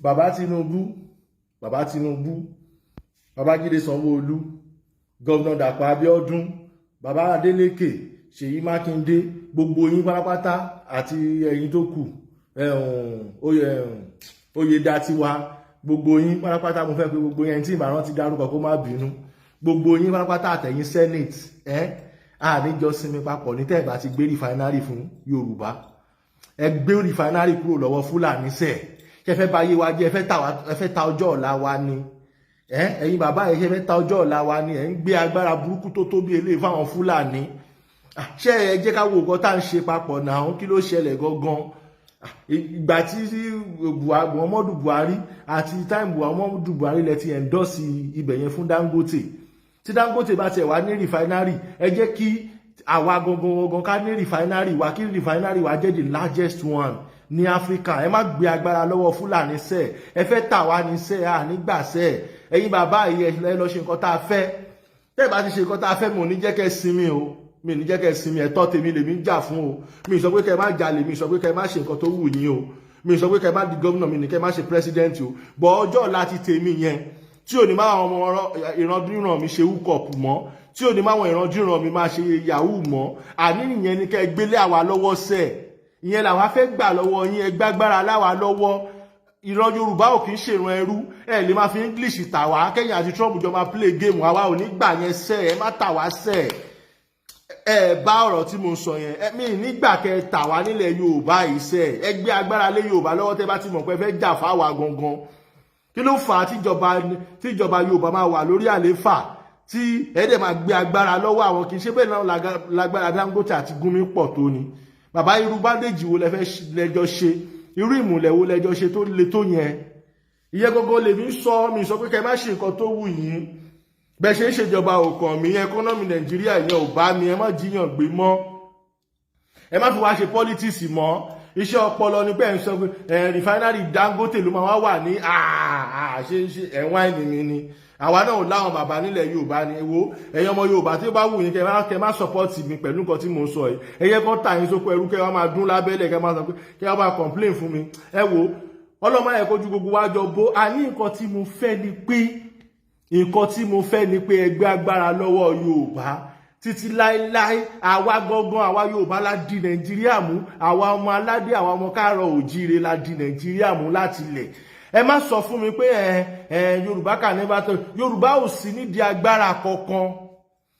Bàbá Tinubu, bàbá Tinubu, Babájídé Sanwó-Olú, Governor Dàpọ̀ Abíọ́dún, bàbá Adélékè, Ṣèyí Mákindé, gbogbo yín pátápátá àti ẹ̀yin tó kù, Oyèdàtiwa, gbogbo yín pátápátá, mo fẹ́ pé gbogbo yẹn tí ìbáran ti dárúkọ kó má bínú. Gbogbo yín pátápátá àtẹ̀yìn Senate ẹ́ àníjọ sinmi papọ̀ ní tẹ́ẹ̀ bá ti gbé refinery fún Yorùbá. Ẹ gbé refinery kúrò lọ́wọ́ Fúlàní sẹ́ẹ̀. Ṣe fẹ́ bá yé wa jẹ́? Ẹ fẹ́ ta ọjọ́ ọ̀la wa ni? Ẹ̀yin bàbá yìí, ṣe fẹ́ ta ọjọ́ ọ̀la wa ni? Ẹ̀ ń gbé agbára burúkú tó tó bí eléyìí fáwọn Fúlàní. Ṣé ẹ jẹ́ ká wo nǹkan tá à ń ṣe papọ̀ náà? Kí ló ṣẹlẹ̀ gangan? Ìgbà tí Muhammadu Buhari àti time Muhammadu Buhari lẹ ti endorse ibẹ̀ yẹn fún Dangote. Tí Dangote bá tiẹ̀ wá ní refinery, ẹ jẹ́ kí àwa gangan gangan ká ní refinery wa, kí refinery wa jẹ́ the largest one ní Áfíríkà. Ẹ má gbé agbára lọ́wọ́ Fúlàní sẹ́. Ẹ fẹ́ tà wá ní sẹ́ à nígbà sẹ́. Ẹ̀yin bàbá yìí, ẹ lọ ṣe nǹkan tá a fẹ́. Tẹ́ ẹ bá ti ṣe nǹkan tá a fẹ́, mi ò ní jẹ́ kẹ́ sinmi o, mi ò ní jẹ́ kẹ́ sinmi. Ẹ̀tọ́ tèmi lèmi ń jà fún o. Mi sọ pé kẹ́ ẹ má jalè, mi sọ pé kẹ́ ẹ má ṣe nǹkan tó wù yín o, mi sọ pé kẹ́ ẹ má di gómìnà, mi ní kẹ́ ẹ má ṣe president o. Bọ̀ ọjọ́ ọ̀la ti tèmi yẹn, tí ò ní máa àwọn ọmọ ìrandíran mi ṣe hookup mọ́, tí ò ní máa àwọn ìrandíran mi máa ṣe yahoo mọ́, àní ìyẹn ni kẹ́ ẹ gbélé àwa lọ́wọ́ sẹ́ẹ̀. Ìyẹn làwa fẹ́ gbà lọ́wọ́ yín. Ẹ gbágbára láwa lọ́wọ́. Ìran Yorùbá ò kì í ṣèràn ẹrú. Ẹ lè máa fi English tà wá, kẹ́yìn àti Trump jọ máa play game. Àwa ò ní gbà yẹn sẹ́. Ẹ má tà wá sẹ́. Ẹ bá ọ̀rọ̀ tí mo sọ yẹn ẹ mi nígbà kẹ tà wá nílẹ̀ Yorùbá yìí sẹ́. Ẹ gbé agbára lé Yorùbá lọ́wọ́ tẹ́ bá ti mọ̀ pé fẹ́ jà fáwa gangan. Kí ló fà á tíjọba Yorùbá máa wà lórí àléfà, tí ẹ dẹ̀ máa gbé agbára lọ́wọ́ àwọn? Kì í ṣe bẹ́ẹ̀ náà lágbára Dangote àti Gumi pọ̀ tó ni. Bàbá, irú bandage wo lẹ fẹ́ lẹ́jọ́ ṣe? Irú ìmùlẹ̀ wo lẹ́jọ́ ṣe tó le tó yẹn? Ìyẹn gangan lèmi ń sọ. Mi sọ pé kẹ́ má ṣe nǹkan tó wù yín. Bẹ́ẹ̀ ṣe ń ṣèjọba òkàn mi. Economy Nàìjíríà yẹn ò bá mi. Ẹ má jiyàn gbé mọ́, ẹ má fi wá ṣe politics mọ́. Iṣẹ́ ọpọlọ ni pé ẹ̀ ń sọ pé ẹ̀ refinery Dangote ló máa wá wà ní ṣe ṣe ẹ̀wọ̀n ẹ̀nì mi ni. Àwa náà láwọn bàbá nílẹ̀ Yorùbá ni. Wo, ẹ̀yin ọmọ Yorùbá, tí ó bá wù yín kẹ́ má support mi pẹ̀lú nǹkan tí mò ń sọ yìí, ẹ̀yẹ kan tà yín sóko ẹrú, kẹ́ wá máa dún lábẹ́lẹ̀, kẹ́ máa sọ pé kẹ́ wá máa complain fún mi. Ẹ wo, ọlọ́mọ ẹ̀ kojú gbogbo wa jọ bó a ní. Nǹkan tí mo fẹ́ ni pé ẹgbẹ́ agbára lọ́wọ́ Yorùbá títí láéláé. Àwa gangan, àwa Yorùbá la di Nàìjíríà mú. Àwa ọmọ aládé, àwa ọmọ káàárọ̀ òjíire la di Nàìjíríà mú láti ilẹ̀. Ẹ má sọ fún mi pé ẹ ẹ Yorùbá kà ní bá tó. Yorùbá ò sí nídìí agbára kankan.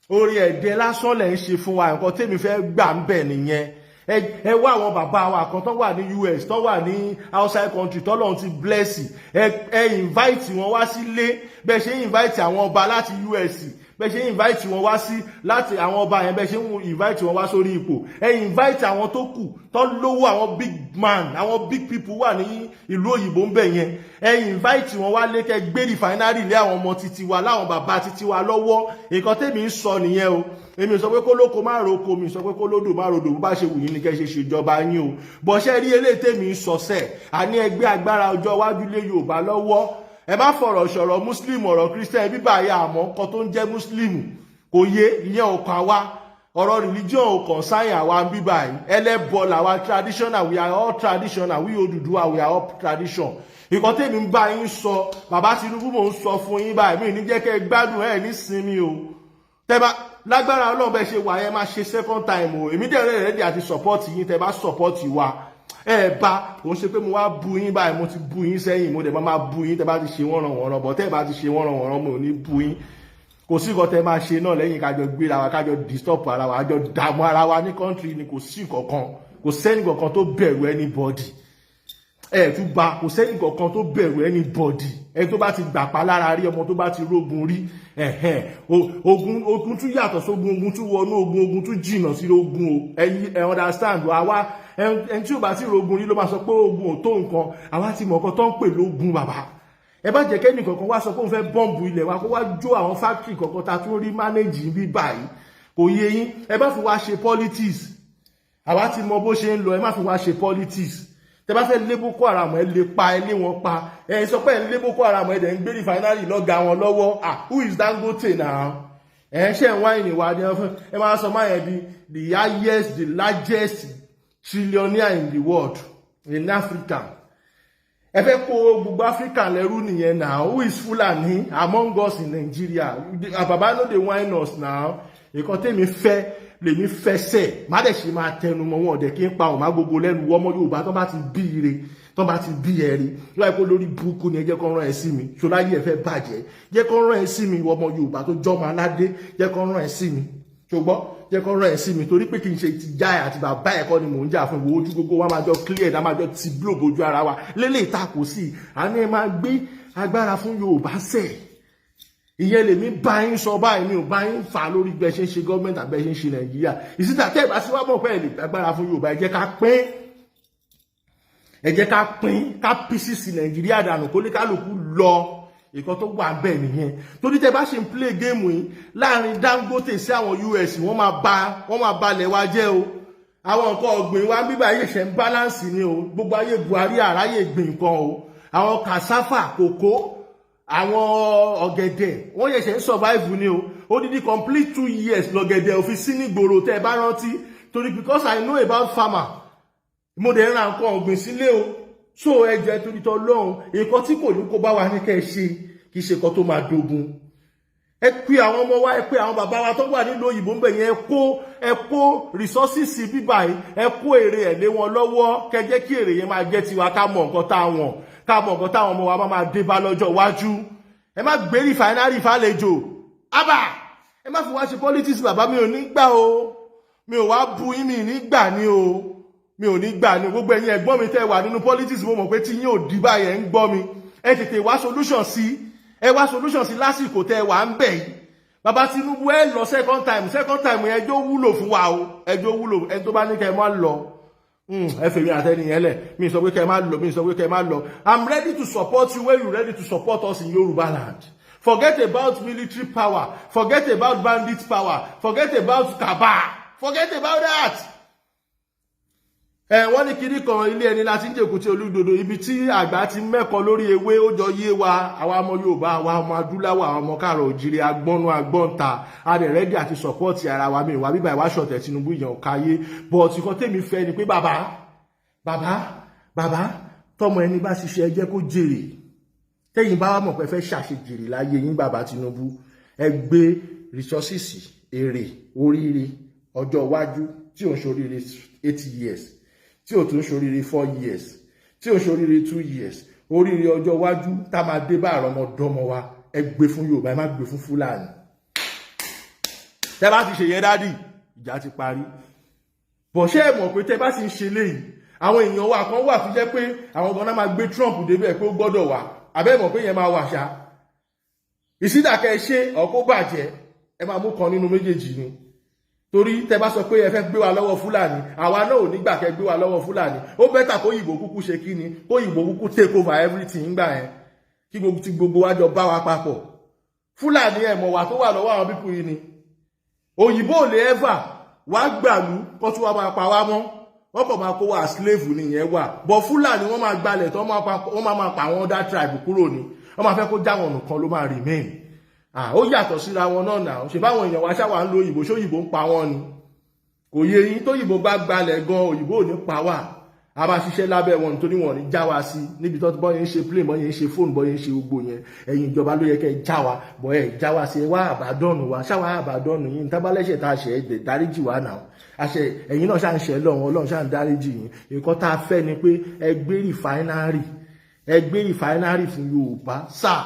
Orí ẹ̀dẹ lásán lẹ̀ ń ṣe fún wa. Nǹkan tèmi fẹ́ gbà ń bẹ̀ nìyẹn. Ẹ wá àwọn bàbá wa kan tó wà ní US, tó wà ní outside country, tọ́lọ́run ti bless. Ẹ invite wọn wá sílé. Bẹ́ẹ̀ ṣe invite àwọn ọba láti US, bẹ́ẹ̀ ṣe invite wọn wá sí láti àwọn ọba yẹn, bẹ́ẹ̀ ṣe ń invite wọn wá sórí ipò, ẹ invite àwọn tó kù tó lówó, àwọn big man, àwọn big people wà ní ìlú òyìnbó ń bẹ̀ yẹn. Ẹ invite wọn wá lé, kẹ́ gbé refinery lé àwọn ọmọ titi wa, láwọn bàbá titi wa lọ́wọ́. Nǹkan tèmi ń sọ nìyẹn o. Èmi sọ pé kó lóko má roko, mi sọ pé kó lódò má rodò. Bó bá ṣe wù yín ni kẹ́ ṣe ṣèjọba yín o. Bọ̀ṣẹ́ rí eléyìí tèmi ń sọ sẹ́ẹ̀, àní ẹgbẹ́ agbára ọjọ́ iwájú lé Yorùbá lọ́wọ́. Ẹ má fọ̀rọ̀ sọ̀rọ̀ Muslim, ọ̀rọ̀ Christian bíbá yà, àmọ́ nǹkan tó ń jẹ́ Muslim kò yé. Ìyẹn ò kàn wá. Ọ̀rọ̀ religion ò kàn sáyìn àwa bíbá yìí. Ẹlẹ́bọ làwa, traditional, we are all traditional. We Odùduwà, we are all tradition. Ìkan tèmi ń bá yín sọ, bàbá Tinubu, mò ń sọ fún yín báyìí, mi ní jẹ́ kẹ́ ẹ gbádùn ẹ̀ ní sinmi o. Tẹ́ bá lágbára Ọlọ́run, bẹ́ẹ̀ ṣe wà yẹn, máa ṣe second time o. Èmi dẹ̀ ready àti support yín tẹ́ bá support wa. Ẹ bá kò ń ṣe pé mo wá bu yín báyìí. Mo ti bu yín sẹ́yìn, mo dẹ̀ máa bu yín tẹ́ bá ti ṣe wọ́n ràn wọ́n ràn bọ̀. Tẹ́ bá ti ṣe wọ́n ràn wọ́n ràn, mo ò ní bu yín. Kò sí nǹkan tẹ́ máa ṣe náà lẹ́yìn kájọ gbéra wa, kájọ disturb ara wa, kájọ dààmú ara wa ní country ni. Kò sí nǹkan, kò sẹ́ni kankan tó bẹ̀rù anybody. Ẹ tún ba, kò sẹ́ni kankan tó bẹ̀rù anybody. Ẹni tó bá ti gbàpá lára rí, ọmọ tó bá ti rógun rí, ẹ̀hẹ́n, ogun, ogun tún yàtọ̀ sógun, ogun tún wọnú ogun, ogun tún jìnnà sí ogun o. Ẹyin ẹ understand àwa. Ẹni tí ò bá ti rógun rí ló máa sọ pé ogun ò tó nǹkan. Àwa ti mọ̀ nǹkan tó ń pè lógun. Bàbá, ẹ bá jẹ́ kẹ́nì kankan wá sọ pé òun fẹ́ bọ́ǹbù ilẹ̀ wa, kó wá jó àwọn factory kankan tá a tún rí manage bí báyìí. Kò yé yín. Ẹ bá fi wá ṣe politics, àwa ti mọ bó ṣe ń lọ. Ẹ má fi wá ṣe politics. Tẹ bá fẹ́ lé Boko Haram, ẹ lè pa, ẹ lé wọn pa. Ẹ sọ pé ẹ ń lé Boko Haram, ẹ dẹ̀ ń gbé refinery lọ́gàá wọn lọ́wọ́. Ah, who is Dangote now? Ẹ ṣe ń wáìnì wa ni ẹ máa sọ máa yẹn di the highest, the largest trillionaire in the world, in Africa. Ẹ fẹ́ kó gbogbo Áfíríkà lẹ́rú nìyẹn now. Who is Fulani among us in Nigeria? Baba, no dey whine us now. Nǹkan tèmi fẹ́ lèmi fẹ́ sẹ̀, má dẹ̀ ṣe máa tẹnu mọ́ wọn ọ̀dẹ̀ kí n pa òun má gbogbo lẹ́nu. Ọmọ Yorùbá tó bá ti bí ire, tó bá ti bí ẹ̀rí láì kó lórí burúkú ni, ẹ jẹ́ kó rán ẹ sí mi. Ṣọláyé ẹ fẹ́ bàjẹ́, jẹ́ kó rán ẹ sí mi. Ọmọ Yorùbá tó jọ́mọ aládé, jẹ́ kó rán ẹ sí mi. Ṣùgbọ́n jẹ́ kó rán ẹ sí mi, torí pé kì í ṣe ti já ẹ àti bàbá ẹ̀ kọ́ ni mò ń jà fún. Ìwò ojú gbogbo wa máa jọ clear ẹ̀, máa jọ ti blow bojú ara wa lélẹ̀ ìtakò sí i. Àní ẹ máa gbé agbára fún Yorùbá sẹ̀. Ìyẹn lèmi bá yín sọ báyìí. Mi ò bá yín fà lórí bẹ́ẹ̀ ṣe ń ṣe gọ́ọ̀mẹ̀ntì àbẹ́ ṣe ń ṣe Nàìjíríà. Ìsìtà tẹ́ ẹ̀ bá sí wá mọ̀ pé ẹ̀ lè agbára fún Yorùbá, ẹ jẹ́ ká pín, ẹ jẹ́ ká pín, ká pieces Nàìjíríà dànù, kó ní kálukú lọ. Ìkan tó wà bẹ́ẹ̀ nìyẹn, torí tẹ́ bá ṣe ń play game yìí láàrin Dangote sí àwọn US, wọ́n máa balẹ̀ wa jẹ́ o. Àwọn nǹkan ọ̀gbìn wa bíbá yìí ṣe ń balance ni o. Gbogbo ayé Buhari, àráyè gbìn nǹkan o. Àwọn cassava, kòkó, àwọn ọ̀gẹ̀dẹ̀, wọ́n yẹ̀ṣẹ̀ ń survive ni o. Odidi complete 2 years lọ̀gẹ̀dẹ̀ ò fi sí nígboro, tẹ́ ẹ bá rántí, torí because I know about farmer, mo dẹ̀ ń ra nǹkan ọ̀gbìn sílé o. So ẹ jẹ́ torí tọ́ lọ́hùn, nǹkan tí kò ní kó bá wa ní kẹ́ ẹ ṣe, kì í ṣe nǹkan tó máa dogun. Ẹ pé àwọn ọmọ wa, ẹ pé àwọn bàbá wa tó wà nílùú òyìnbó ń bẹ̀ yẹn, ẹ kó resources bíbà yìí, ẹ kó èrè ẹ̀ lé wọn lọ́wọ́, kẹ́ jẹ́ kí èrè yẹn máa jẹ́ tiwa, ká mọ̀ nǹkan táwọn, ká mọ̀ nǹkan táwọn ọmọ wa máa dé bá lọ́jọ́ iwájú. Ẹ má gbé refinery fàlejò ábà, ẹ má fi wá ṣe politics. Bàbá, mi ò ní gbà o. Mi ò wá bu yín, mi ní gbà ní o, mi ò ní gbà ní. Gbogbo ẹ̀yin ẹ̀gbọ́n mi tẹ́ wà nínú politics, mo mọ̀ pé tí yín ò di báyẹn ń gbọ́ mi. Ẹ tètè wá solution sí, ẹ wá solution sí lásìkò tẹ́ wà ń bẹ̀ yìí. Bàbá Tinubu, ẹ lọ second time. Second time yẹn, ẹjọ́ wúlò fún wa o, ẹjọ́ wúlò. Ẹni tó bá ní kẹ́ ẹ má lọ, ẹ fèmí àtẹnìyẹn lẹ. Mi sọ pé kẹ́ ẹ má lọ, mi sọ pé kẹ́ ẹ má lọ. I'm ready to support you when you ready to support us in Yoruba land. Forget about military power, forget about bandit power, forget about cabal, forget about that. Ẹ wọ́n ní kinní kan, ilé ẹni láti ń jèkú tí olúdodo, ibi tí àgbà ti mẹ́kọ lórí ewé, ó jọ yé wa. Àwa ọmọ Yorùbá, àwa ọmọ adúláwọ̀, àwọn ọmọ káàrọ̀ òjìrì, agbọ́nú agbọ́nta, a dẹ̀ ready àti support ara wa. Mi ìwà bíbá ìwà ṣọ̀tẹ̀ Tinubu ìyàn káyé, but nǹkan tèmi fẹ́ ni pé bàbá, bàbá, bàbá, tọmọ ẹni bá ṣiṣẹ́, ẹ jẹ́ kó jèrè. Tẹ́yìn bá wà mọ̀ pé fẹ́ ṣàṣejèrè láyé yín, bàbá Tinubu, ẹ gbé resources, èrè oríire ọjọ́ iwájú tí ò ń ṣoríire 80 years, tí ò tún ṣoríire 4 years, tí ò ṣoríire 2 years, oríire ọjọ́ iwájú tá máa dé bá àrọ́mọdọ́mọ wa, ẹ gbé fún Yorùbá, ẹ má gbé fún Fúlàní. Tẹ́ bá ti ṣe yẹn, daddy, ìjà ti parí. Bọ̀ ṣé ẹ mọ̀ pé tẹ́ bá sì ń ṣe léyìí, àwọn èèyàn wa kan wà tó jẹ́ pé àwọn gan náà máa gbé Trump débẹ̀ pé ó gbọ́dọ̀ wà? Àbẹ́ mọ̀ pé yẹn máa wà ṣá? Ìsídàkẹ́ ṣe ọkọ̀ bàjẹ́, ẹ máa mú kan nínú méjèèjì ni, torí tẹ bá sọ pé ẹ fẹ́ gbé wa lọ́wọ́ Fúlàní, àwa náà ò ní gbà kẹ́ gbé wa lọ́wọ́ Fúlàní. Ó better kó yìnbó kúkú ṣe kí ni, kó yìnbó kúkú take over everything ńgbà yẹn, kí gbogbo ti gbogbo wa jọ bá wa papọ̀. Fúlàní, ẹ̀ mọ̀ wà tó wà lọ́wọ́ àwọn people yìí ni. Òyìnbó ò lè ever wá gbàlú kó tún wá máa pa wá mọ́, wọ́n kàn máa kó wa slave nìyẹn wà. But Fúlàní, wọ́n máa gbalẹ̀ tó, wọ́n máa pa àwọn other tribe kúrò ní, wọ́n máa fẹ́ kó jáwọn nìkan ló máa remain. Ó yàtọ̀ síra wọn náà nà. Ṣe báwọn èèyàn wa ṣáwà ń lo òyìnbó, ṣóyìnbó ń pa wọ́n ni? Kò yé yín. Tó yìnbó bá gbalẹ̀ gan, òyìnbó ò ní pa wá. A máa ṣiṣẹ́ lábẹ́ wọn, nítorí wọn ò ní já wa sí níbi tó bọ́ yẹn ń ṣe plane, bọ́ yẹn ń ṣe fóònù, bọ́ yẹn ń ṣe gbogbo yẹn. Ẹ̀yin ìjọba ló yẹ kẹ́ ẹ já wa bọ́, ẹ já wa sí. Ẹ wá àbádọ́nù wa ṣáwa, àbádọ́nù yín tábàlẹ́ṣẹ̀ tá a ṣe, ẹ̀ dáríjì wa náà. Àṣẹ ẹ̀yin náà ṣáà ń ṣe lọ́run, Ọlọ́run ṣáà ń dáríjì yín. Nǹkan tá a fẹ́ ni pé ẹ gbé refinery, ẹ gbé refinery fún Yorùbá sáà.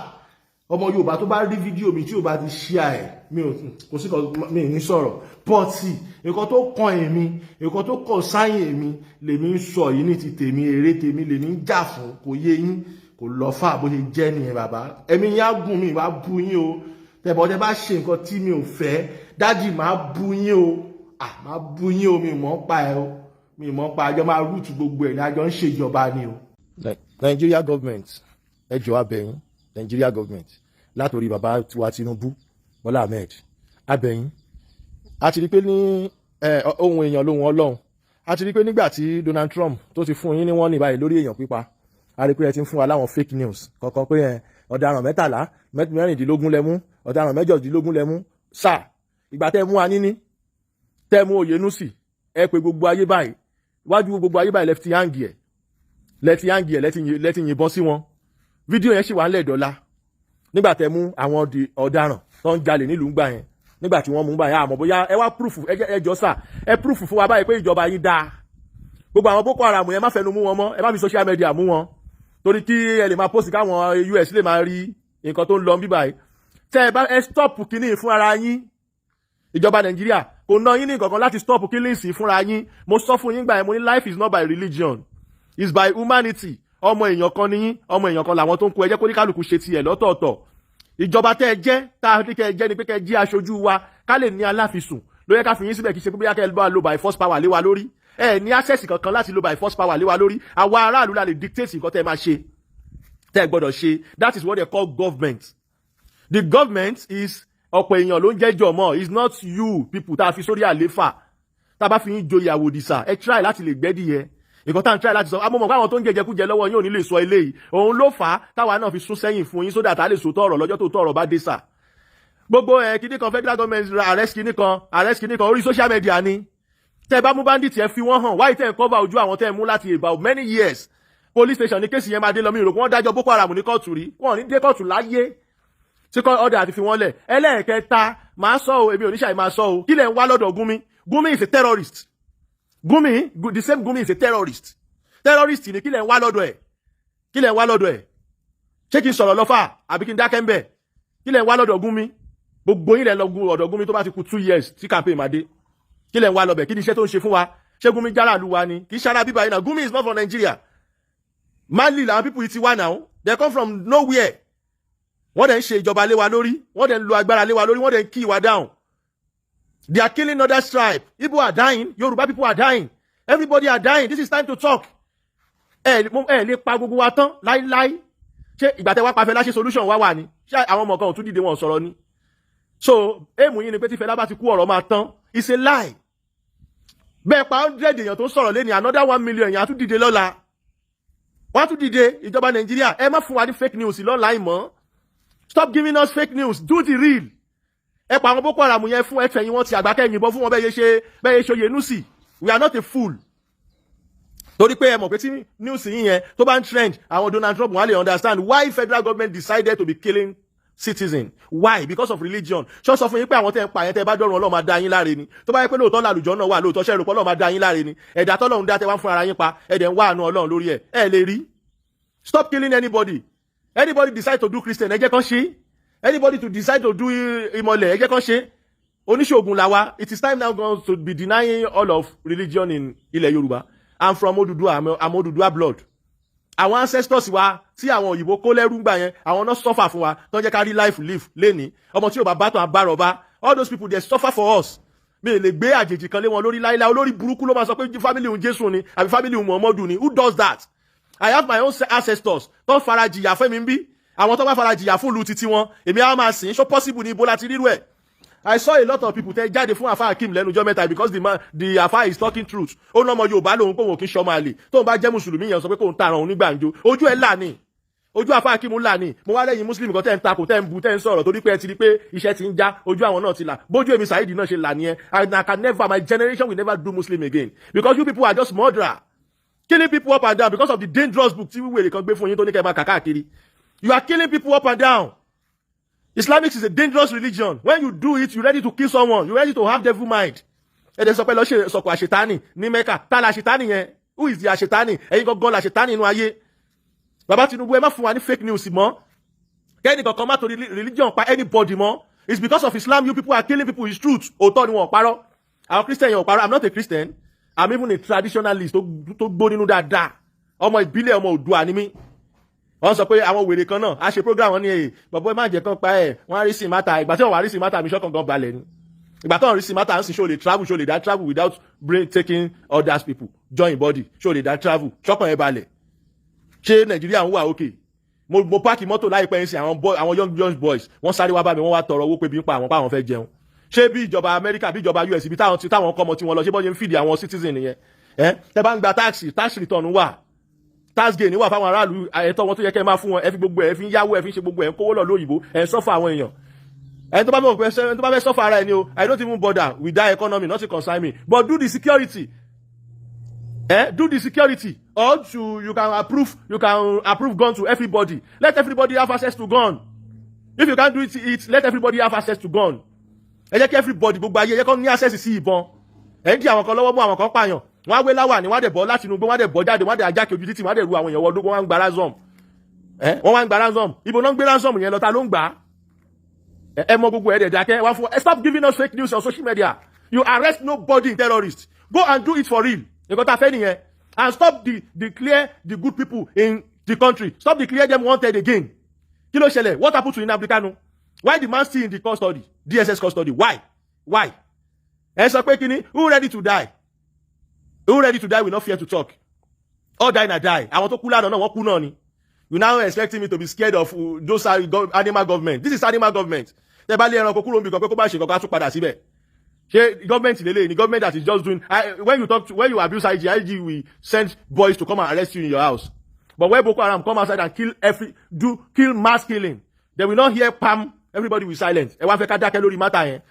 Ọmọ Yorùbá tó bá rí fídíò mi tí ò bá ti share ẹ̀, mi ò kò sí kan, mi ní sọ̀rọ̀. Pọ́ọ̀tì nǹkan tó kàn èmi, nǹkan tó kàn sáyìn èmi lèmi ń sọ yìí ní ti tèmi. Èrè tèmi lèmi ń jà fún. Kò yé yín, kò lọ fà bó ṣe jẹ́ nìyẹn. Bàbá, ẹ̀mí yín á gùn, mi ìwà bú yín o. Tẹ̀bọ̀ tẹ bá ṣe nǹkan tí mi ò fẹ́, daddy, máa bú yín o. À máa bú yín o. Mi mọ̀ pa ẹ o, mi mọ̀ pa àjọ máa rúùtù gbogbo ẹ̀ ní àjọ ń ṣèjọba ni o. Nigeria government, ẹ jọ̀ọ́, a bẹ̀ yín. Nigeria government, látòrí bàbá tiwa Tinubu Bọ́lá Ahmed, a bẹ̀ yín. A ti rí pé ní ohun èèyàn lóhun Ọlọ́run. A ti rí pé nígbà tí Donald Trump tó ti fún yín ní wọ́n ní báyìí lórí èèyàn pípa, a rí pé ẹ ti ń fún wa láwọn fake news kọ̀ọ̀kan pé ọ̀daràn 13, 16 lẹ́mú, ọ̀daràn 18 lẹ́mú. Sáà ìgbà tẹ́ mú Aníní, tẹ́ mú Oyènúsì, ẹ pé gbogbo ayé báyìí, wájú gbogbo ayé báyìí left hang ẹ̀. Lẹ́tí hang ẹ̀, lẹ́tí yìnbọn sí wọn. Fídíò yẹn sì wà ńlẹ̀ dọ́là nígbà tẹ́ mú àwọn ọ̀daràn tó ń jalè nílùú ńgbà yẹn. Nígbà tí wọ́n mú gbà yẹn, àmọ́ bóyá ẹ wá proof. Ẹ jọ sà, ẹ proof fún wa báyìí pé ìjọba yín dáa. Gbogbo àwọn Boko Haram yẹn, má fẹnu mú wọn mọ́. Ẹ má fi social media mú wọn, torí kí ẹ lè máa post, káwọn US lè máa rí nǹkan tó ń lọ bíbáyìí. Tẹ́ ẹ bá ẹ stop kínní fún ara yín, ìjọba Nàìjíríà kò ná yín ní nǹkan kan láti stop killings fúnra yín. Mo sọ fún yín gbà yẹn, mo ní life is not by religion, it's by humanity. Ọmọ èèyàn kan ní yín, ọmọ èèyàn kan làwọn tó ń kó. Ẹ jẹ́ kó ní kálukú ṣe tiẹ̀ lọ́tọ̀ọ̀tọ̀. Ìjọba tẹ́ ẹ jẹ́, tá a ní kẹ́ ẹ jẹ́ ni pé kẹ́ ẹ jí aṣojú wa, ká lè ní aláfisùn ló yẹ ká fi yín síbẹ̀. Kì í ṣe pé bóyá kẹ́ ẹ bá lo by force power lé wa lórí. Ẹ ní access kankan láti lo by force power lé wa lórí. Àwa aráàlú la lè dictate nǹkan tẹ́ ẹ máa ṣe, tẹ́ ẹ gbọ́dọ̀ ṣe. That is what they call government. The government is ọ̀pọ̀ èèyàn ló ń jẹ́jọ́ mọ́. It's not you people tá a fi sórí àléfà, tá a bá fi yín joyè àwòdìsà. Ẹ try láti lè gbẹ́dìyẹ nǹkan tá à ń try láti sọ. Amọ̀mọ̀ pé àwọn tó ń jẹjẹkújẹ lọ́wọ́ yín ò ní lè sọ eléyìí. Òun ló fà á táwa náà fi sún sẹ́yìn fún yín, sódà tá a lè sòótọ́ ọ̀rọ̀ lọ́jọ́ tó tọ́ ọ̀rọ̀ bá dé sà. Gbogbo ẹ̀, kíní kan federal government arrest kíní kan, arrest kíní kan orí social media ni. Tẹ́ bá mú bandit, ẹ fi wọ́n hàn. Wáyé tẹ́ ń cover ojú àwọn tẹ́ ń mú láti about many years? Police station ní case yẹn máa dé lọ. Mí ìròkù wọ́n dájọ́ Boko Haram ní kóòtù rí. Wọ́n ní dé kóòtù láyé tí kọ́ ọ̀dà àti fi wọ́n lẹ̀. Ẹlẹ́ẹ̀kẹta, máa sọ o, èmi ò ní ṣàì máa sọ o. Kí lẹ̀ ń wá lọ́dọ̀ Gumi? Gumi is a terrorist. Gumi, the same Gumi is a terrorist. Terrorist ni. Kí lẹ̀ ń wá lọ́dọ̀ ẹ̀? Kí lẹ̀ ń wá lọ́dọ̀ ẹ̀? Ṣé kí n sọ̀rọ̀ lọ́fà àbí kí n dákẹ́ ń bẹ̀? Kí lẹ̀ ń wá lọ́dọ̀ Gumi? Gbogbo yín lẹ̀ lọ ọ̀dọ̀ Gumi tó bá ti kù 2 years tí campaign máa dé. Kí lẹ̀ ń wá lọ́bẹ̀? Kí ni iṣẹ́ tó ń ṣe fún wa? Ṣé Gumi jára lu wa ni? Kì í ṣara bíbá yìí náà. Gumi is not from Nigeria. Mali làwọn people yìí ti wá now. They come from nowhere. Wọ́n dẹ̀ ń ṣe ìjọba lé wa lórí, wọ́n dẹ̀ ń lo agbára lé wa lórí, wọ́n dẹ̀ ń key wa down. They are killing other tribe. Igbo are dying, Yoruba people are dying, everybody are dying. This is time to talk. Ẹ lè pa gbogbo wa tán láíláí. Ṣé ìgbà tẹ wá pa Fẹlá, ṣe solution wá wà ní? Ṣé àwọn ọmọ kan ò tún dìde, wọn sọ̀rọ̀ ni? So aim yín ni pé tí Fẹlá bá ti kú, ọ̀rọ̀ máa tán. It's a lie. Bẹ́ẹ̀ pa 100 èèyàn tó sọ̀rọ̀ lé ní, another 1 million èèyàn á tún dìde lọ́la, wọ́n á tún dìde. Ìjọba Nàìjíríà, ẹ má fún wa ní fake news lọ́la ìmọ̀. Stop giving us fake news. Do the real. Ẹ pa àwọn Boko Haram yẹn fún ẹ, fẹ̀yìn wọn ti àgbákẹ́, yìnbọn fún wọn. Bẹ́ẹ̀ yẹ ṣe, bẹ́ẹ̀ yẹ ṣe Oyènúsì. We are not a fool. Torí pé ẹ mọ̀ pé tí news yìí yẹn tó bá ń trend, àwọn Donald Trump, wọ́n á lè understand why federal government decided to be killing citizen. Why? Because of religion. Ṣọ́ sọ fún yín pé àwọn tẹ́ ń pa yẹn, tẹ́ bá dọ̀rùn, Ọlọ́run máa dá yín láre ni? Tó bá yẹ pé lóòótọ́ làlùjọ náà wà lóòótọ́, ṣẹ́ ìròpọ̀ Ọlọ́run máa dá yín láre ni? Ẹ̀dá tọ́lọ́run dá, tẹ́ wá ń fún ara yín pa, ẹ̀dẹ̀ ń wá àánú Ọlọ́run lórí ẹ̀, ẹ̀ lè rí. Stop killing anybody. Anybody decide to do Christian, ẹ jẹ́ kán ṣe. Anybody to decide to do ìmọ̀lẹ̀, ẹ jẹ́ kán ṣe. Oníṣègùn làwa. It is time now to be denying all of religion in ilẹ̀ Yorùbá. I'm from Odùduwà. I'm Odùduwà blood. Àwọn ancestors wa tí àwọn òyìnbó kó lẹ́rú gbà yẹn, àwọn náà suffer fún wa, tó ń jẹ́ ká rí life live lẹ́ni. Ọmọ tí yóò bá bá tán àbárọ̀bá. All those people dey suffer for us. Mi lè gbé àjèjì kan lé wọn lórí láíláí. Olórí burúkú ló máa sọ pé family òun Jésù ni àbí family òun Muhammadu ni. Who does that? I have my own ancestors tó ń fara jìyà fún mi ń bí. Àwọn tó bá fara jìyà fún ìlú títí wọn, èmi á máa sìn. So possible ní ibo láti rírú ẹ̀? I saw a lot of people tẹ jáde fún Afa Akim lẹ́nu ọjọ́ mẹ́ta because the man, the Afa, is talking truth. Ó ní ọmọ Yorùbá lòun, kóun kì í ṣọmọ àlè. Tóun bá jẹ́ mùsùlùmí yẹn, sọ pé kóun tààràn òun ní gbàǹjo. Ojú ẹ̀ là ní, ojú Afa Akim là ní. Mo wá lẹ́yìn Muslim kan tẹ́ ń takò, tẹ́ ń bu, tẹ́ ń sọ̀rọ̀, torí pé ẹ ti rí pé iṣẹ́ ti ń já. Ojú àwọn náà ti là. Bójú èmi Saheed náà ṣe là nìyẹn. And I can never, my generation will never do Muslim again, because you people are just murderer, killing people up and down because of the dangerous book tí wíwèrè kan gbé fún yín tó ní kẹ́ ẹ máa kà káàkiri. You are killing people up and down. Islamic is a dangerous religion. When you do it, you ready to kill someone. You ready to have devil mind. Ẹ dẹ̀ sọ pé lọ ṣe sọ̀kò àṣetánì ní Mecca. Ta la àṣetánì yẹn? Who is the àṣetánì? Ẹ̀yin gangan la àṣetánì inú ayé. Bàbá Tinubu, ẹ má fún wa ní fake news mọ́. Kẹ́ni kankan má torí religion pa anybody mọ́. It's because of Islam you people are killing people. Is truth. Òótọ́ ni, wọn ò parọ́. Àwọn Christian yẹn ò parọ́. I'm not a Christian. I'm even a traditionalist tó gbó nínú dáadáa. Ọmọ ìbílẹ̀, ọmọ Oòduà ni mí. Wọ́n sọ pé àwọn wèrè kan náà a ṣe program wọn ní èyí. Bọ̀bọ́, má jẹ́ kán pa ẹ̀, wọ́n á rí sí matter. Ìgbà tí wọ́n wá rí sí matter mi, ṣọ́kàn gan balẹ̀ ni. Ìgbà tó ń rí sí matter ń sìn, ṣó lè travel? Ṣó lè dá travel without brain taking others people join body? Ṣó lè dá travel? Ṣọ́kàn ẹ̀ balẹ̀? Ṣé Nàìjíríà ń wà òkè? Mo park mọ́tò láìpẹ́ ń sìn, àwọn boy, àwọn young young boys, wọ́n sáré wá bá mi, wọ́n wá tọrọ owó pé bí ń pa àwọn, pa àwọn fẹ́ jẹun. Ṣé bí ìjọba Amẹ́ríkà, bí ìjọba US, ibi táwọn kọ́ ọmọ tí wọ́n lọ, ṣé bọ́ ṣe ń fìdí àwọn citizen nìyẹn? Ẹ tẹ́ bá ń gba tax, tax return wà, tax gain wà fáwọn aráàlú. Ẹ̀tọ́ wọn tó yẹ kẹ́ ẹ máa fún wọn, ẹ fi gbogbo ẹ fi ń yáwó, ẹ fi ń ṣe gbogbo ẹ, ń kówó lọ lóyìnbó, ẹ ń suffer àwọn èèyàn. Ẹni tó bá fẹ́ suffer ara ẹni o. I don't even bother with that economy. Nothing concern me. But do the security. Do the security. Or to you can approve gun to everybody. Let everybody have access to gun. If you can't do it, let everybody have access to gun. Ẹ jẹ́ kí everybody, gbogbo ayé, ẹ jẹ́ kó ní access sí ìbọn. Ẹ ń di àwọn kan lọ́wọ́ mú, àwọn kan pààyàn, wọ́n á wé láwà ní, wọ́n á dẹ̀ bọ́ láti inú igbó, wọ́n á dẹ̀ bọ́ jáde, wọ́n á dẹ̀ ajáke ojú títì, wọ́n á dẹ̀ ru àwọn èèyàn wọdún, wọ́n á ń gba ransom. Ẹ wọ́n wá ń gba ransom. Ibo náà ń gbé ransom yẹn lọ? Ta ló ń gbà á? Ẹ mọ gbogbo ẹ dẹ̀ dákẹ́ wá fún ẹ. Stop giving us fake news on social media. You arrest nobody in terrorist. Go and do it for real. Nǹkan tá a fẹ́ nìyẹn. And stop the declare the good people in the country. Stop declare them wanted again. Kí ló ṣẹlẹ̀? What happened to Nnamdi Kanu? Why the man still in the custody, DSS custody? Why? Ẹ sọ pé kíní? Who ready to die, who ready to die will not fear to talk. All die na die. Àwọn tó kú lánàá náà, wọ́n kú náà ni. You now expecting me to be scared of those animal government? This is animal government. Tẹ bá lé ẹranko kúrò níbi kan pé kó bá ṣe kankan, á tún padà síbẹ̀. Ṣé government lele ni? Government that is just doing when you talk to, when you abuse IG, IG will send boys to come and arrest you in your house. But when Boko Haram come outside and kill every do kill mass killing, they will not hear pam. Everybody will silent. Ẹ wá fẹ́ ká dákẹ́ lórí matter yẹn.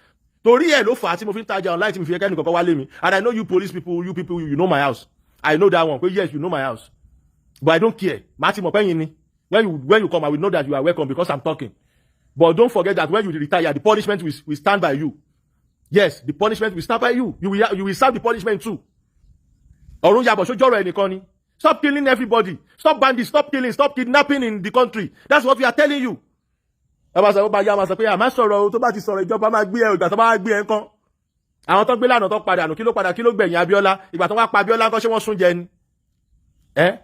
Torí ẹ̀ ló fà á tí mo fi ń tajà online, tí mo fi kẹ́ni kankan wá lé mi. And I know you police people, you people, you know my house. I know that one pé yes, you know my house, but I don't care. Màá ti mọ̀ pé yín ni. When you come, I will know that you are welcome because I'm talking. But don't forget that when you retire, the punishment will stand by you. Yes, the punishment will stand by you. You will serve the punishment too. Ọ̀run yàbọ̀ sójọ́rọ̀ ẹnìkan ni. Stop killing everybody. Stop bandits, stop killing, stop kidnapping in the country. That's what we are telling you. Ẹ bá sọ, ó bá yá, máa sọ pé àmá sọ̀rọ̀ o. Tó bá ti sọ̀rọ̀, ìjọba máa gbé ẹ. Ìgbà tó bá gbé ẹ ńkọ́? Àwọn tó gbé lánàá tó padà nù, kí ló padà, kí ló gbẹ̀yìn Abíọ́lá? Ìgbà tó wá pa Abíọ́lá ńkọ́? Ṣé wọ́n sún jẹ ni? Ẹ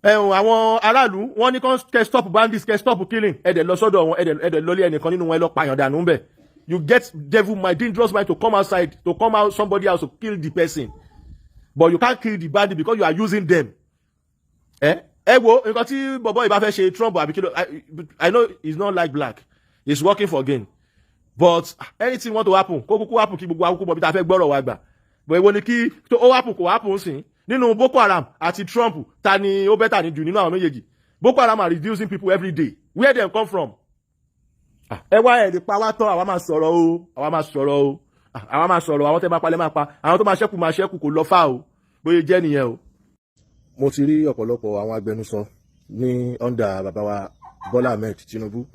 ẹ̀hún, àwọn aráàlú, wọ́n ní kán kẹ́ stop bandits, kẹ́ stop killing. Ẹ dẹ̀ lọ sọ́dọ̀ wọn, ẹ dẹ̀ lọlé ẹnìkan nínú wọn, ẹ lọ pààyàn dànù ńbẹ̀. You get devil mind, dangerous mind to come outside, to come out somebody else to kill the person, but you can't kill the bandit because you are using them. Ẹ ẹ wo nǹkan tí bọ̀bọ̀ ìbá fẹ́ ṣe, Trump àbí kí ló. I know he's not like black, he's working for gain, but anything want to happen, kó kúkú happen, kí gbogbo akókó mọ̀ bí ta fẹ́ gbọ́rọ̀ wa gbà. But èwo ni kí ó happen, kò happen sí nínú Boko Haram àti Trump, ta ni ó better ní jù nínú àwọn méjèèjì? Boko Haram are reducing people every day. Where dem come from? Ẹ wá, ẹ lè pa wá tán. Àwa máa sọ̀rọ̀ o, àwa máa sọ̀rọ̀ o, àwa máa sọ̀rọ̀. Àwọn tẹ́ máa palẹ̀ máa pa, àwọn tó máa ṣẹ́kù máa ṣẹ́kù. Kò lọ fà o, bóyá jẹ́ nìyẹn o. Mo ti rí ọ̀pọ̀lọpọ̀ àwọn agbẹnusọ ní under bàbá wa Bọ́lá Ahmed Tinubu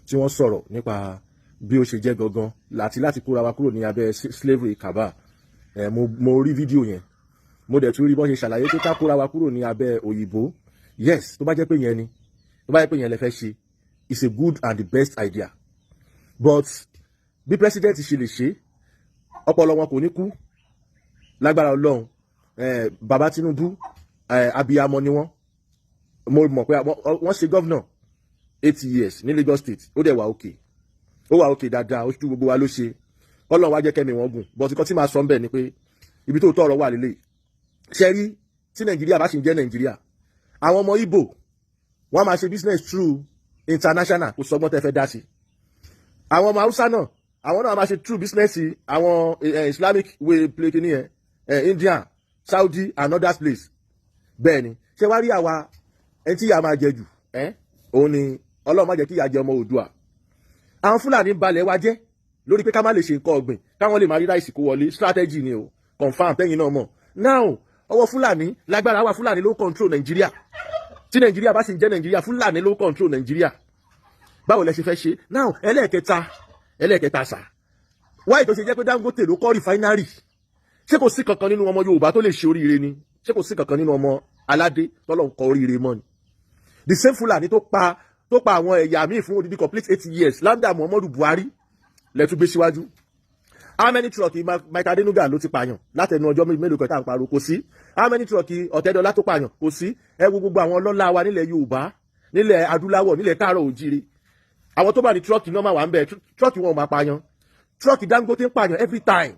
tí wọ́n sọ̀rọ̀ nípa bí ó ṣe jẹ́ gangan láti kóra wa kúrò ní abẹ́ slavery cabal. Ẹ̀ mo rí fídíò yẹn, mo dẹ̀ tún rí bọ́n ṣe ṣàlàyé pé ká kóra wa kúrò ní abẹ́ òyìnbó. Yes, tó bá jẹ́ pé yẹn ni, tó bá jẹ́ pé yẹn lè fẹ́ ṣe, it's a good and the best idea. But bí president ṣe lè ṣe, ọpọlọ wọn kò ní kú lágbára Ọlọ́run. Bàbá Tinubu, abiyamọ ni wọ́n. Mo mọ̀ pé wọ́n ṣe governor 8 years ní Lagos State. Ó dẹ̀ wà òkè, ó wà òkè dáadáa. Ó ṣú gbogbo wa ló ṣe. Ọlọ́run wá jẹ́ kẹ́mi wọn gùn. But nǹkan tí màá sọ ń bẹ̀ ni pé ibi tó tọ̀rọ̀ wà lélẹ̀ ṣe rí. Tí Nàìjíríà bá sì ń jẹ́ Nàìjíríà, àwọn ọmọ Ìgbò, wọ́n máa ṣe business through international. Kò sọgbọ́n tẹ́ fẹ́ dá sí. Àwọn ọmọ Haúsá náà, àwọn náà máa ṣe through business, àwọn Islamic way play kìíní yẹn, India, Saudi and others place. Bẹ́ẹ̀ ni. Ṣé wá rí àwa, ẹni tí ìyà máa jẹ jù, òun ni Ọlọ́run má jẹ́ kí ìyà jẹ ọmọ Oòduà. Àwọn Fúlàní balẹ̀ wa jẹ́ lórí pé ká má lè ṣe nǹkan ọ̀gbìn, káwọn lè máa rí rice kó wọlé. Strategy ni o, confam. Tẹ́yìn náà mọ̀ now, ọwọ́ Fúlàní lágbára wà. Fúlàní ló control Nàìjíríà. Tí Nàìjíríà bá sì ń jẹ́ Nàìjíríà, Fúlàní ló control Nàìjíríà. Báwo lẹ ṣe fẹ́ ṣe now? Ẹlẹ́ẹ̀kẹta sà, wáyé tó ṣe jẹ́ pé Dangote ló kọ́ refinery, ṣé kò sí kankan nínú ọmọ Yorùbá tó lè ṣe oríire ni? Ṣé kò sí kankan nínú ọmọ aládé tọ́lọ̀ ń kọ oríire mọ́ ni? The same Fúlàní tó pa àwọn ẹ̀yà míì fún odidi complete 8 years landa Muhammadu Buhari lẹ́tún gbé síwájú. How many truck Mike Adenuga ló ti pààyàn látẹnu ọjọ́ mélòó kan tá à ń pariwo? Kò sí. How many truck Ọ̀tẹ́dọ́lá tó pààyàn? Kò sí. Ẹ wo gbogbo àwọn ọlọ́lá wa nílẹ̀ Yorùbá, nílẹ̀ adúláwọ̀, nílẹ̀ káàrọ̀ òjìrì, àwọn tó bá ní truck náà máa wà ń bẹ̀. Truck wọn ò máa pààyàn. Truck Dangote ń pààyàn every time.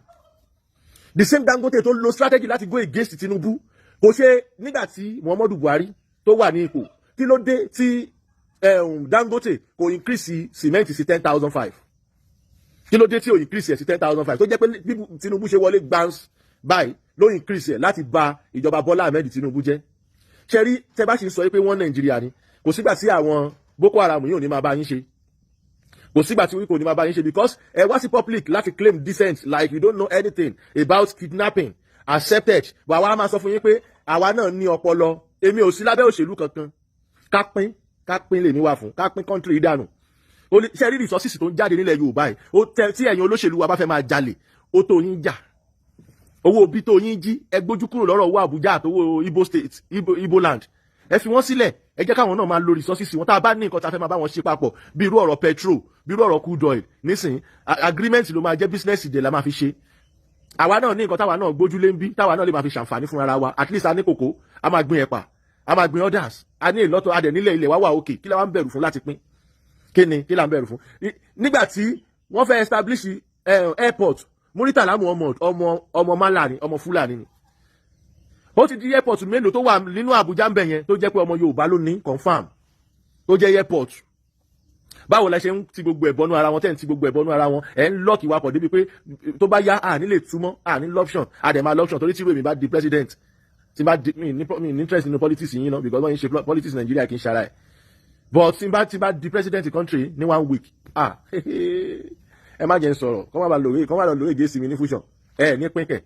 The same Dangote tó lo strategy láti go against Tinubu, kò ṣe nígbà tí Muhammadu Buhari tó wà ní ipò. Kí ló dé tí Dangote kò increase cement sí 10,500? Kí ló dé tí ò increase ẹ̀ sí 10,500, tó jẹ́ pé bí Tinubu ṣe wọlé gbans báyìí ló increase ẹ̀ láti ba ìjọba Bọ́lá Ahmed Tinubu jẹ́? Ṣe rí, tẹ bá sì ń sọ pé wọ́n Nàìjíríà ni, kò sígbà tí àwọn Boko Haram yóò ní máa bá yín ṣe. Kò sígbà tí kò ní máa bá yín ṣe, because ẹ wá sí public láti claim decent, like you don't know anything about kidnapping. Accepted. But àwa máa sọ fún yín pé Àwa náà ní ọpọlọ. Èmi ò sí lábẹ́ òṣèlú kankan. Ká pín, ká pín lèmi wà fún, ká pín country dànù. Ṣe rí resources tó ń jáde nílẹ̀ Yorùbá yìí, ó tẹ tí ẹ̀yin olóṣèlú wa bá fẹ́ máa jalè, ó tó yín jà. Owó bí tó yín jí, ẹ gbójú kúrò lọ́rọ̀ owó Àbújá àtowó Ibo state, Ibo land. Ẹ fi wọ́n sílẹ̀, ẹ jẹ́ káwọn náà máa lo resources wọn. Tá a bá ní nǹkan tá a fẹ́ máa bá wọn ṣe papọ̀, bí irú ọ̀rọ̀ petrol, bí irú ọ̀rọ̀ crude oil nísìnyí, agreement ló máa jẹ́, business dẹ̀ la máa fi ṣe. Àwa náà ní nǹkan táwa náà gbójúlé ń bí, táwa náà lè máa fi ṣàǹfààní fún ara wa. At least a ní kòkó, a máa gbin ẹ̀pà, a máa gbin others, a ní ìlọ́tọ̀ adẹ̀ nílẹ̀. Ilẹ̀ wa wà òkè. Kí la wá ń bẹ̀rù fún láti pín? Kí ni kí la ń bẹ̀rù fún? Nígbà tí wọ́n fẹ́ establish airport, Muritala Muhammad, ọmọ Málà ni, ọmọ Fúlàní ni. Ó ti di airport mélòó tó wà nínú Àbújá ń bẹ̀ yẹn tó jẹ́ pé ọmọ Yorùbá ló ní confam tó jẹ́ airport? Báwo la ṣe ń ti gbogbo ẹ̀bọnú ara wọn, tẹ́ ń ti gbogbo ẹ̀bọnú ara wọn? Ẹ̀ ń lock wa pọ̀ débi pé tó bá yá, à ní lè túmọ̀, à ní l'option, à dẹ̀ máa l'option, torí tí ìwé mi bá di president, tí bá di, mi ní interest nínú politics yín náà, because wọ́n yín ṣe politics Nàìjíríà kì í ṣara ẹ̀, but tí bá di president country ní one week, ah, ẹ má jẹ́ n sọ̀rọ̀, kọ́ má ba lòwe, kọ́ má lọ lòwe gé sí mi ní fusion ẹ ní pínkẹ̀.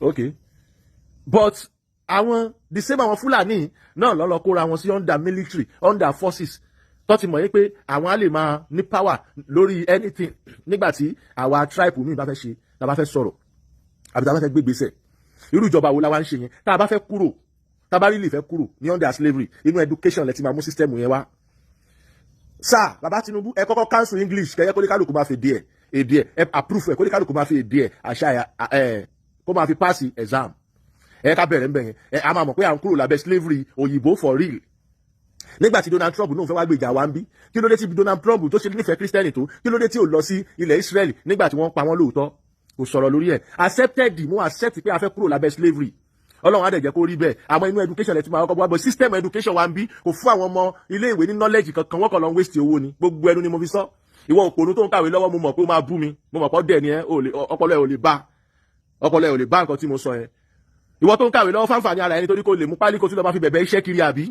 Ok, but àwọn the same àwọn Fúlàní náà lọ́lọ́ kóra wọn sí under military, under forces, tó ti mọ̀ yín pé àwọn á lè máa ní power lórí anything nígbà tí àwa tribe mi bá fẹ́ ṣe, tá a bá fẹ́ sọ̀rọ̀ àbí tá a bá fẹ́ gbé gbèsè. Irú ìjọba wo la wá ń ṣe yẹn? Tá a bá fẹ́ kúrò, tá a bá really fẹ́ kúrò ní under slavery, inú education lẹ ti máa mú system yẹn wá. Sáà bàbá Tinubu, ẹ kọ́kọ́ cancel English, kẹ́yẹ́ kó ní kálukú máa fi èdè ẹ̀, ẹ approve ẹ̀, kó ní kálukú máa fi èdè ẹ̀, àṣà ẹ̀, kó máa fi pass exam. Ẹ ká bẹ̀rẹ̀ ńbẹ̀ yẹn. Ẹ a máa mọ̀ pé à ń kúrò lábẹ́ slavery òyìnbó for real. Nígbà tí Donald Trump náà fẹ́ wá gbèjà wa ń bí, kí ló dé tí Donald Trump tó ṣe nífẹ̀ẹ́ Christian tó, kí ló dé tí ò lọ sí ilẹ̀ Israel nígbà tí wọ́n pa wọ́n lóòótọ́? Kò sọ̀rọ̀ lórí ẹ̀. Accepted, mo accept pé a fẹ́ kúrò lábẹ́ slavery. Ọlọ́run á dẹ̀ jẹ́ kó rí bẹ́ẹ̀. Àmọ́ inú education ẹ̀ tí máa kọ́kọ́ bọ́. System education wa ń bí kò fún àwọn ọmọ ilé ìwé ní knowledge kankan. Wọ́n kàn lọ ń waste owó ni. Gbogbo ẹnu ni mo fi sọ. Ìwọ òpònú tó ń kàwé lọ́wọ́, mo mọ̀ pé ó máa bú mi. Mo mọ̀ pé dẹ̀ ni ẹ, ọpọlọ ẹ ò lè bá, ọpọlọ ẹ ò lè bá nǹkan tí mo sọ yẹn. Ìwọ tó ń kàwé lọ́wọ́ fáǹfààní ara ẹni, torí kò lè mú pálí kó tún lọ máa fi bẹ̀bẹ̀ iṣẹ́ kiri, àbí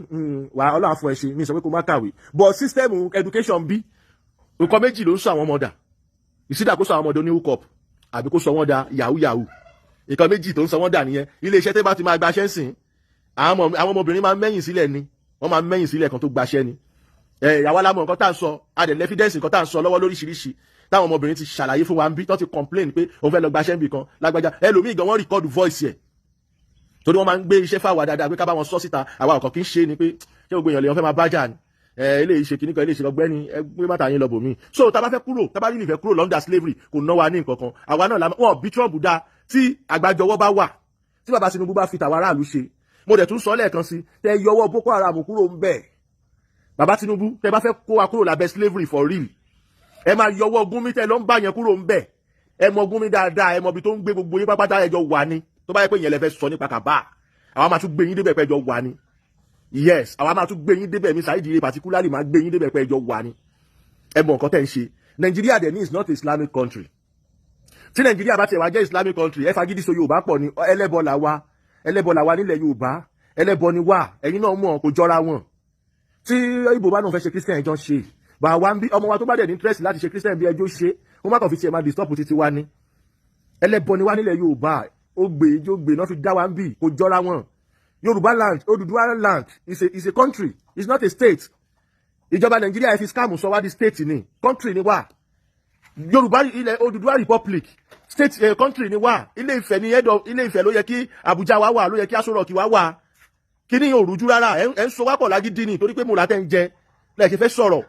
wà? Ọlọ́run fún ẹ ṣe. Mi sọ pé kó má kàwé, but system education bí, nǹkan méjì ló ń sọ àwọn ọmọ dà. Ìsídà kó sọ àwọn ọmọdé ní hook up, àbí kó sọ wọ́n da yahoo yahoo. Nǹkan méjì tó ń sọ wọ́n dà nìyẹn. Ilé iṣẹ́ tẹ́ bá ti máa gbaṣẹ́ ń sìn, àwọn ọmọbìnrin máa ń mẹ́yìn sílẹ̀ ni. Wọ́n máa ń mẹ́yìn sílẹ̀ kan tó gbaṣẹ́ ni. Ẹ àwa la mọ̀ nǹkan tá à ń sọ. A dẹ̀ evidence nǹkan tá à ń sọ lọ́wọ́ lóríṣiríṣi táwọn ọmọbìnrin ti ṣàlàyé fún wa ń bí, tó ti complain pé òun fẹ́ lọ gbaṣẹ́ níbì kan, lágbájá. Ẹlòmíì gan, wọ́n record voice ẹ̀, torí wọ́n máa ń gbé iṣẹ́ fáwa dáadáa pé ká bá wọn sọ síta. Àwa ọ̀kan kì í ṣe ni pé ṣé gbogbo èèyàn lè wọ́n fẹ́ máa bá jà ni. Ẹ eléyìí ṣe kìnnìkan, eléyìí ṣe ọgbẹ́ni, ẹ gbé mátà yín lọ bòmí. So tá a bá fẹ́ kúrò, tá a bá rí ìfẹ́ kúrò under slavery, kò ná wa ní nǹkan kan. Àwa náà wọn bí Trump dá tí àgbájọwọ́ bá wà, tí bàbá Tinubu bá fi tàwa aráàlú ṣe. Mo dẹ̀ tún sọ lẹ́ẹ̀kan sí, tẹ yọwọ́ Boko Haram kúrò ń bẹ̀. Bàbá Tinubu, tẹ bá fẹ́ kó wa kúrò lábẹ́ slavery for real, ẹ máa yọwọ́ Gúnmi tẹ ló ń bá yẹn kúrò ń bẹ̀. Ẹ mọ Gúnmi dáadáa, ẹ mọ ibi tó ń gbé. Gbogbo yín pápátá ẹjọ́ wà ní. Tó bá yẹ pé ìyẹn lẹ fẹ́ sọ nípa kàbá, àwa máa tún gbé yín débẹ̀ pé ẹjọ́ wà ní. Yes, àwa máa tún gbé yín débẹ̀. Mi Saheed Ire particularly máa gbé yín débẹ̀ pé ẹjọ́ wà ní. Ẹ mọ nǹkan tẹ́ ń ṣe. Nàìjíríà dẹ̀ ní is not a Islamic country. Tí Nàìjíríà bá tiẹ̀ wá jẹ́ Islamic country, ẹ fagídí so Yorùbá pọ̀ ní. Ẹlẹ́bọ là wa, ẹlẹ́bọ là wa nílẹ̀ Yorùbá, ẹlẹ́bọ ni wá. Ẹ̀yin náà mọ̀ kò jọra wọn. Tí Ìgbò bá náà fẹ́ ṣe Christian, ẹjọ́ ṣe. Bá wa ń bí, ọmọ wa tó bá dẹ̀ ní interest láti ṣe Christian bí, ẹjọ́ ṣe. Wọ́n má kàn fi tiẹ̀ máa disturb títí wa ní. Ẹlẹ́bọ ni wá nílẹ̀ Yorùbá. Ó gbé ijó gbé náà fi dá wa ń bì. Kò jọra wọn. Yorùbá land, Odùduwà land is a country, it's not a state. Ìjọba Nàìjíríà fi scam sọ wá di state ni. Country ni wá. Yorùbá, ilẹ̀ Odùduwà Republic, state, country ni wá. Ilé Ifẹ̀ ni head of Ilé Ifẹ̀ ló yẹ kí Àbújá wa wà, ló yẹ kí Aso Rock wa wà. Kí ni yóò rújú rárá? Ẹ ń so wá pọ̀ lágídí ni, torí pé mo là tẹ́ ń jẹ lẹ́ẹ̀kí fẹ́ sọ̀rọ̀.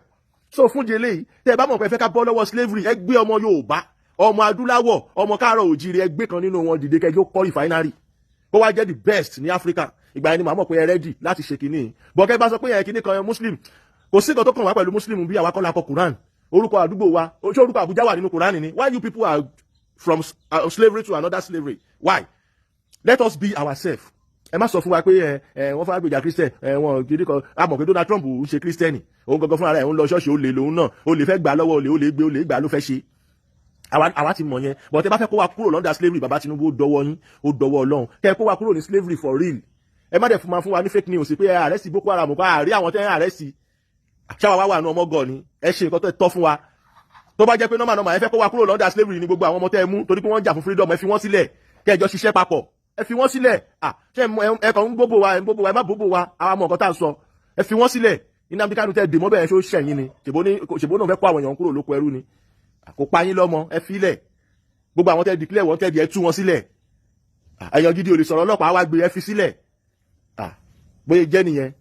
So fún di eléyìí, tẹ́ ẹ bá mọ̀ pé ẹ fẹ́ ká bọ́ lọ́wọ́ slavery, ẹ gbé ọmọ Yorùbá, ọmọ adúláwọ̀, ọmọ káàárọ̀ òjìrì, ẹ gbé kan nínú wọn dìde, kẹjọ kọ́ refinery, kó wá jẹ́ the best ní Africa. Ìgbà yẹn ni màá mọ̀ pé ẹ ready láti ṣe kínní. Bọ̀kẹ́ bá sọ pé yẹn kínní kan Muslim, kò sí nǹkan tó kàn wá pẹ̀lú Muslim bí. Àwa kọ́ la kọ Quran. Orúkọ àdúgbò wa, ṣé orúkọ Àbújá wà nínú Quran ni? Why you people are from slavery to another slavery? Why? Let us be ourselves. Ẹ má sọ fún wa pé ẹ ẹ wọ́n fẹ́ gbèjà Christian ẹ wọn kiri kan. A mọ̀ pé Donald Trump ń ṣe Christian. Òun gangan fúnra rẹ̀ ń lọ ṣọ́ọ̀ṣì. Ó lè lòun náà, ó lè fẹ́ gbà lọ́wọ́ olè, ó lè gbé, ó lè gbà ló fẹ́ ṣe. Àwa ti mọ̀ yẹn. But ẹ bá fẹ́ kó wa kúrò under slavery, bàbá Tinubu, ó dọwọ́ yín, ó dọwọ́ Ọlọ́run, kẹ́ ẹ kó wa kúrò ní slavery for real. Ẹ má dẹ̀ fún ma fún wa ní fake news pé ẹ arrest Boko Haram kọ́ àárí. Àwọn tẹ́ ẹ arrest, ṣáwa wá wà ní ọmọ gọ̀ ni? Ẹ ṣe nǹkan tó tọ́ fún wa. Tó bá jẹ́ pé normal normal, ẹ fẹ́ kó wa kúrò under slavery ní, gbogbo àwọn ọmọ tẹ́ ẹ mú torí pé wọ́n jà fún freedom, ẹ fi wọ́n sílẹ̀, kẹ́ ẹ jọ ṣiṣẹ́ papọ̀. Ẹ fi wọ́n sílẹ̀. À ṣé ẹ kàn ń bóbó wa, ẹ ń bóbó wa? Ẹ má bóbó wa, àwa mọ̀ nǹkan tá à ń sọ. Ẹ fi wọ́n sílẹ̀. Nnamdi Kanu tẹ́ dè mọ́ bẹ́ẹ̀, ṣó ṣẹ̀yìn ni? Ṣèbó náà fẹ́ kó àwọn èèyàn kúrò lóko ẹrú ni? Kò pa yín lọ́mọ, ẹ fi lẹ̀. Gbogbo àwọn tẹ́ declare wanted, ẹ tú wọn sílẹ̀. Èèyàn gidi ò lè sọ̀rọ̀, ọlọ́pàá wá gbé, ẹ fi sílẹ̀. Bóyá jẹ́ nìyẹn.